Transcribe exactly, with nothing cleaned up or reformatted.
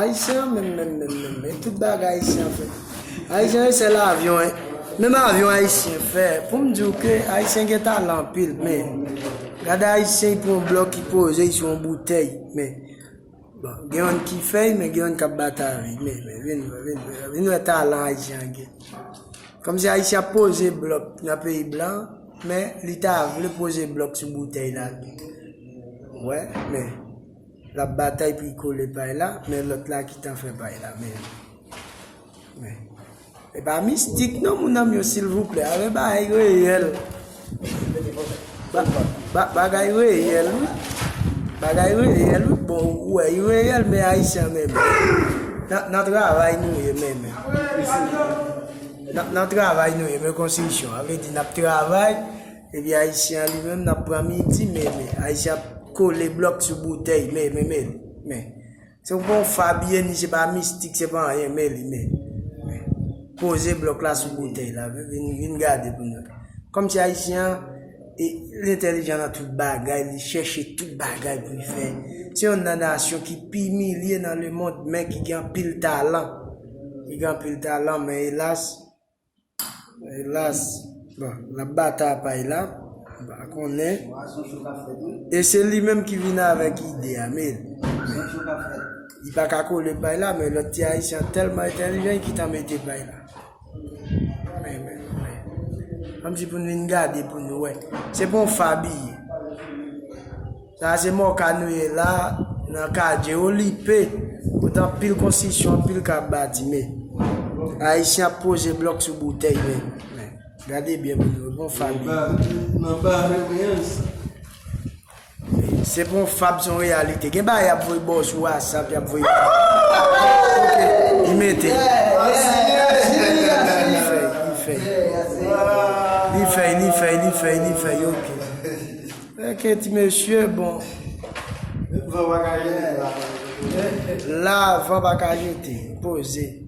Ayisyen an menm, menm, menm, menm, menm, tout bagay Ayisyen an fè. Ayisyen an, sèl avyon, menm avyon Ayisyen fè. Pou m di w ke Ayisyen gen talan anpil, men gade Ayisyen, li pran yon blòk, li poze l sou yon boutèy, men, bon, gen youn ki fè l, men gen youn k ap batay avè l, men, men, vin, vin, vin wè talan Ayisyen an gen. Kòmsi Ayisyen ap poze blòk nan peyi blan, men li ta vle poze blòk sou boutèy la tou. Wè, men l ap batay pou l kole pay la, men lòt la ki t an fè pay la, men, men. E pa mistik non, moun nan m yo, silvouplè, avè bagay reyèl. Ba, ba, bagay reyèl, wi. Bagay reyèl, wi. Bon, ou wè, li reyèl, men Ayisyen menm. Nan, nan travay nou ye, men, men. Nan, nan travay nou ye, men konstriksyon. A vle di, n ap travay, epi Ayisyen an li menm, n ap pran midi, men, men. Ayisyen ap kole blòk sou boutèy, men, men, men, men. Se pou yon fab ye ni, se pa mistik, se pa anyen, men li, men, men. Poze blòk la sou boutèy la, vin, vin gade pou nou. Kòmsi Ayisyen an, e, l entèlijan nan tout bagay, li chèche tout bagay pou l fè. Se youn nan nasyon ki pi imilye nan lemonn, men ki gen anpil talan. Li gen anpil talan, men elas, elas, bon, l ap batay pay la, m pa konnen. E se li menm ki vin avèk ide a, men li pa ka kole pay la, men lòt ti Ayisyen an tèlman entèlijan, li gentan mete pay la. Men, men, men. Kòmsi pou nou vin gade pou nou wè. Se pa yon fab li ye. Sa se mòka nou ye la, nan katye Olipe. Kote anpil konstriksyon, anpil k ap bati, men Ayisyen ap poze blòk sou boutèy, men, men. Gade byen pou nou, bon fab li ye. Nan bare mwen sa. Se pa yon fab, se yon reyalite. Gen bagay y ap voye ba w sou WhatsApp, y ap voye. Ok, li mete. Li fè, li fè. Li fè, li fè, li fè, li fè, ok. Ok, ti mesye, bon. Van pa ka jete la. La, van pa ka jete. Poze.